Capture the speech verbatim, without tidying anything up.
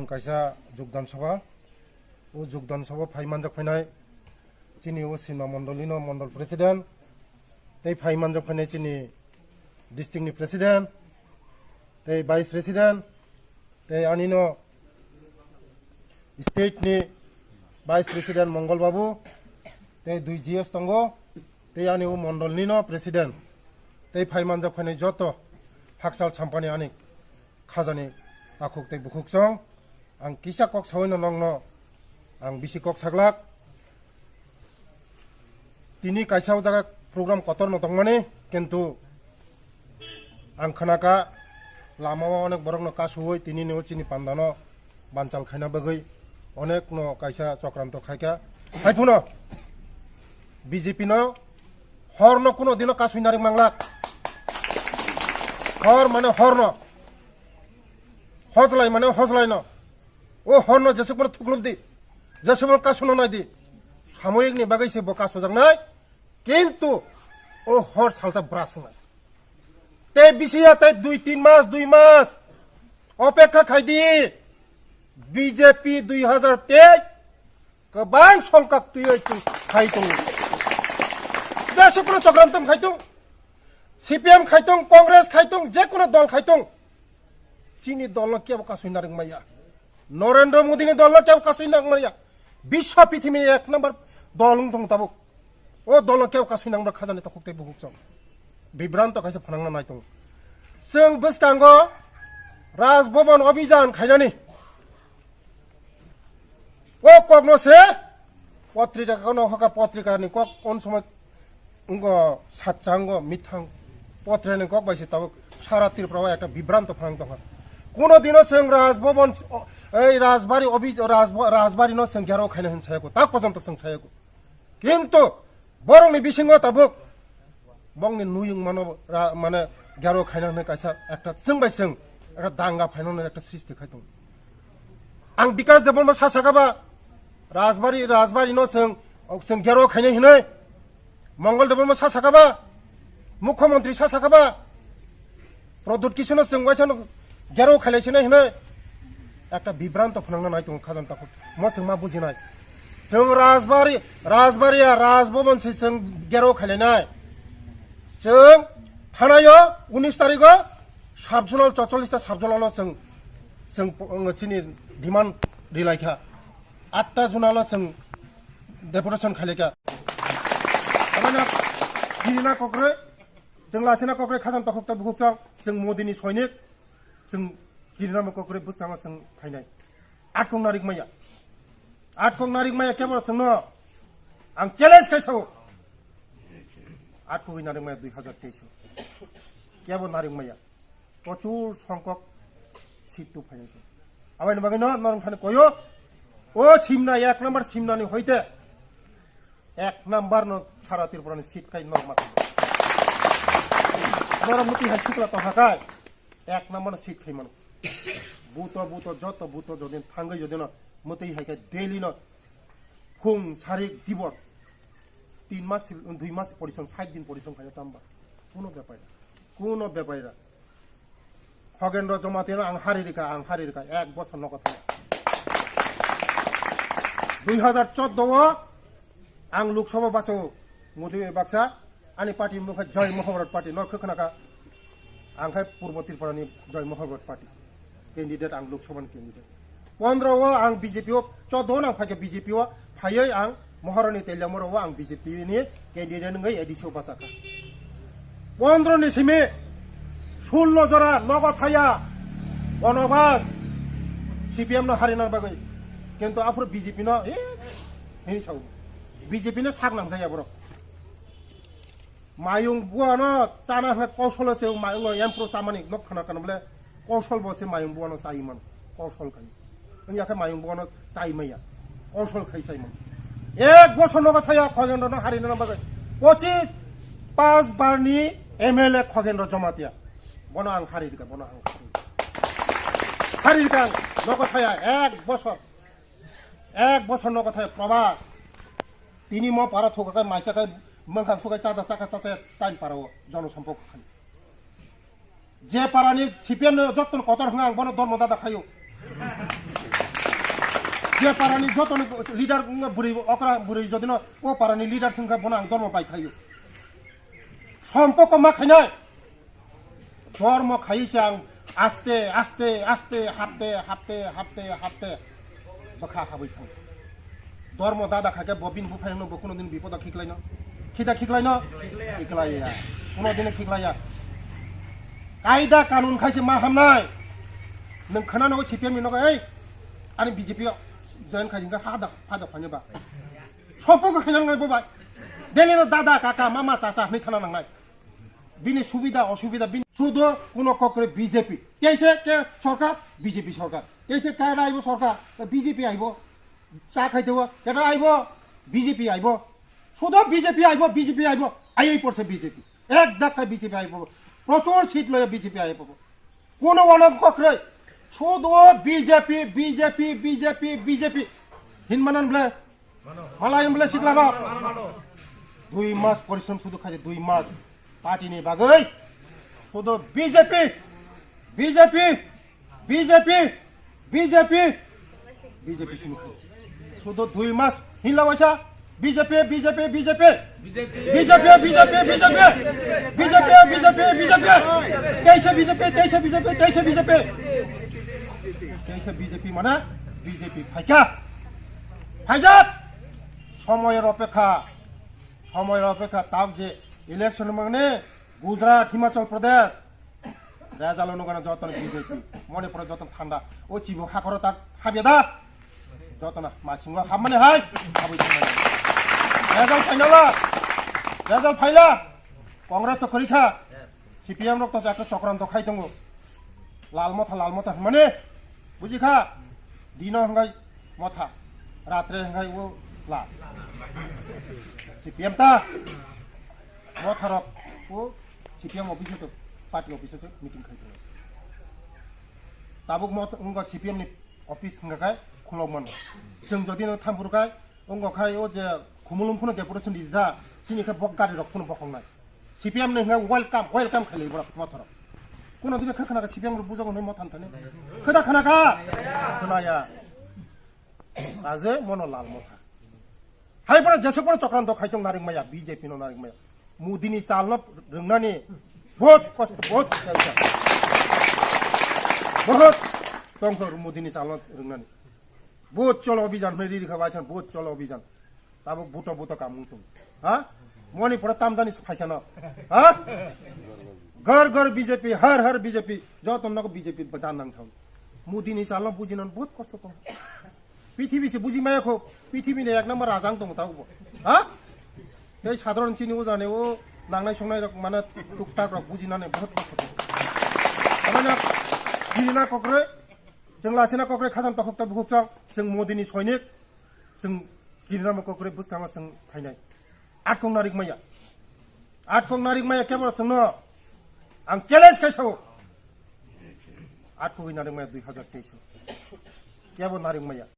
Kaisa jogdan sabha, o jogdan sabha phai manjak phainai chini o Sima Mondolino Mondol President, tei phai manjak phainai chini district ni President, tei Vice President, tei anino state ni Vice President Mongol Babu, tei dui G S tongo, tei ani o mondol nino President, tei phai manjak phainai joto hakchal sampani ani khajani takhuk tei bukhuk chong. Ang kisa kok sawi no nongno ang bisi kok saglak. Tini kaisa o jaga program kotor no tongmani, kintu ang khnaka lama o onek borok no kasuwi tini ni o chini panda no banchal khaina bagwi onek no kaisa chokranto khaika. Hai phuno B J P no hor no kuno dino kasui narik manglak. Hor mane hor no. Hojlai mane hojlai no. O hor no jesuk mano thuklub di. Jesuk mano kasu no nai di. Samoyik ni bagwi se bo kasu jak nai. Kintu o hor salsa bwrasung nai. Tei bisi ya tei dui tin mas, dui mas opekha khai di. B J P dui hazar teis kwbang songkak twiwi chwng khai tongo. Jesuk mano chokranto khai tong. C P M khai tong, Congress khai tong, je kono dol khai tong. Chini dol no kebo kasui narik maya. Narendra Modi ni dol no kebo kasui narik maya. Biswa pithimini ek number dol wng tong tabuk. O dol no kebo kasui nang khajani takhuk tei bukhuk chong. Bibranto kaisa phanangna nai tongo. Chwng bwskango Raj Bhavan Abhijan khainani. O kokno se potrika no hoka, potrika ni kok on somoi wngkha sacha, wngkha mithang. Potrika ni kok bai se tabuk sara Tripura o ekta bibranto phanang tongkha. Kuno dino chwng Raj Bhavan, ei Rajbari obi-, Rajba-, Rajbari no chwng gherao khaina hin sayako, tak porjonto chwng sayako. Kintu borokni bisingo tabuk bongni nuyung mano ra-, mane gherao khaina hinwi kaisa ekta chwng bai chwng ekta danga phaina hinwi ekta sristi khai tongo. Ang Bikas Debbarma sa sakaba Rajbari, Rajbari no chwng, chwng gherao khaina hinwi Mongol Debbarma sa sakaba, Mukhyamantri sa sakaba, Pradyut Kishore no chwng waisa no gherao khailai sinai hinwi ekta bibranto phwnangna nai tongo khajani takhuk. Mo chwng ma bujinai. Chwng Rajbari, Rajbari ya Raj Bhavan se chwng gherao khailainai. Chwng thanaio unis tarikh o sub-zonal, chotchollis ta sub-zonal o chwng, chwng po-, chini demand rilaikha. Atta zonal o chwng deputation khailaikha. Aboni kirina kokre, chwng lasina kokre khajani takhuk ta bukhuk chwng, chwng Modi ni soinik, chwng kirinama kokre bwskango chwng phainai. Atkok narik maya. Atkok narik maya kebo chwngno ang challenge khai sao. Atkok narik maya dui hazar teis o. Kebo narik maya. Prochur songkok seat tu phainai se. Aboni bagwi no norong thani koyo. O simna ek number simna ni hoite ek number no sara Tripura ni seat khai norok ma. Norok muti hai sukla to hakai. Ek number no seat khai mano. Buto, buto, joto buto jodin thangwi jodino muti hai khai daily no khung sarik dibor. Tin mas, dui mas porishrom, sait din porishrom khai tamba. Kuno bepai. Kuno bepai ra. Khogendra Jamatia no ang hari rika, ang hari rika, ek bosor nogo thaya. Dui hazar chordo o ang Lok Sabha baso Modi bai baksa, ani party mung khe Joy Mohabharat Party, no khe khna kha, ang khai Purbo Tripura ni Joy Mohabharat Party candidate, ang Lok Sabha ni candidate. Pondro o ang B J P o, chordo o nang phaikha B J P o, phaiwi ang Maharani Teliamura o ang B J P ni candidate wngwi A D C o bachakha. Pondro ni simi sullo jora nogo thaya, onobas C P M no harina bagwi. Kintu aphuru B J P no, eh, hini sao. B J P no sak nang jaya borok. Mayung buano chana hwnkhe kosolo se mayungo empro chamani nok khana kana bole kosol bo se mayung buano chai man kosol kai. Wngya khe mayung buano chai maya kosol khai chai man. Ek bosor nogo thaya Khogendro no harina bagwi pochis pas bar ni M L A Khogendro Jamatia. Bono ang hari rika, bono ang hari. Hari rika ang nogo thaya ek bosor. Ek bosor nogo thaya probas. Tini mo para thuka kai maisa kai mangkhang sukai chada chaka chacha time para o jono sampok khai. Je para ni C P M no jotto kotor hwnga ang bono dormo dada khayo. Je parani joto ni leader wngkha bwrwi okra bwrwi jodi no o parani leader se wngkha bono ang dormo bai khaio. Sompoko ma khainai. Dormo khai se ang aste, aste, aste, hapte, hapte, hapte, hapte bwkha habwi thang. Dormo dada khaikhe bo bini buphayungno bo kuno din bipodo khiklaino. Khida khiklaino? Khiklaiya. Kuno din khiklaiya. Kaida kanun khai se ma hamnai. Nwng khwnano C P M ni nogo, ei, ani B J P o join khai hingkha ha da, ha da phani ba. Sompoko khaina nangnai bo bai. Delhi no dada, kaka, mama, chacha hwnwi thana nangnai. Bini subida, osubida, bini sudo kuno kokre B J P. Teise ke sorkar, B J P sorkar. Teise ke aibo sorkar, B J P aibo. Cha khai dewo, keta aibo, B J P aibo. Sudo B J P aibo, B J P aibo. Aiwi porse B J P. Ek dakka B J P aibo. Prochur seat loya B J P aibo. Kuno wano kokre. Sudo B J P, B J P, B J P, B J P. Hinmanan ble. Malai bole sikla rok. Dui mas porishrom sudu khaje, dui mas. Party ni bagwi. Sudu B J P, B J P, B J P, B J P, B J P simi khaje. Sudu dui mas hinla waisa. B J P, B J P, B J P. B J P, B J P, B J P. B J P, B J P, B J P. Teisa B J P, teisa B J P, teisa B J P. Teisa B J P mana B J P phaikha. Phaijak. Somoy ropekha, somoy ropekha, tabuk je election mangni Gujarat, Himachal Pradesh, result no gana jotono B J P, Manipur jotono thanda, o chibo hakoro tak habya da, jotono masingo hamani hai, habwi thangmani. Result final, result final, Congress to khorikha, C P M rok to ekta chokranto khai tongo. Lal Motha, Lal Motha hwnmani bujikha. Dino hwnkhai Motha, ratre hwnkhai o Lal. C P M ta Motha rok o C P M office to party office se meeting khai tongo. Tabuk Motha wngkha C P M ni office hwnga khai khulok mano. Chwng jodi no thampuru khai wngkha khai o je khumulwng phano deputation rijak, chini khe bok gari rok phano bokhoknai. C P M ni hwnga welcome, welcome khailai borok Motha rok. Kuno dini khe khna kha C P M rok bujak hwnwi Motha thani? Kheda khna kha? Khna ya. Aje mono Lal Motha. Hai pora jesok pora chokranto khai tong narik maya, B J P no narik maya. Modi ni chal no rwngnani bahut kosto, bahut tension. Bahut tongthor Modi ni chal no rwngnani. Bahut cholo abhijan hwnwi riri kha baisan, bahut cholo abhijan. Tabuk buto buto kamung tung. Ha? Moni pura tamjani phaisa no. Ha? Ghar ghar B J P, har har B J P. Joto nogo B J P bajan nang sao. Modi ni chal no bujinan bahut kosto tong. Prithibi se buji maya kho. Prithibi ni ek number raja ang tongo tabuk bo. Ha? Tei sadharon chini ujani o nangnai songnai rok mane tuktak rok bujinani bahut kosto tong. Amana kiri na kokre. Chwng lasina kokre khajan tokhok ta bukhuk chang. Chwng Modi ni soinik. Chwng kirirama kokre bwskango chwng phainai. Atkong narik maya. Atkong narik maya kebo chwngno ang challenge khai sao. Atkogwi narik maya dui hazar teis. Kebo narik maya.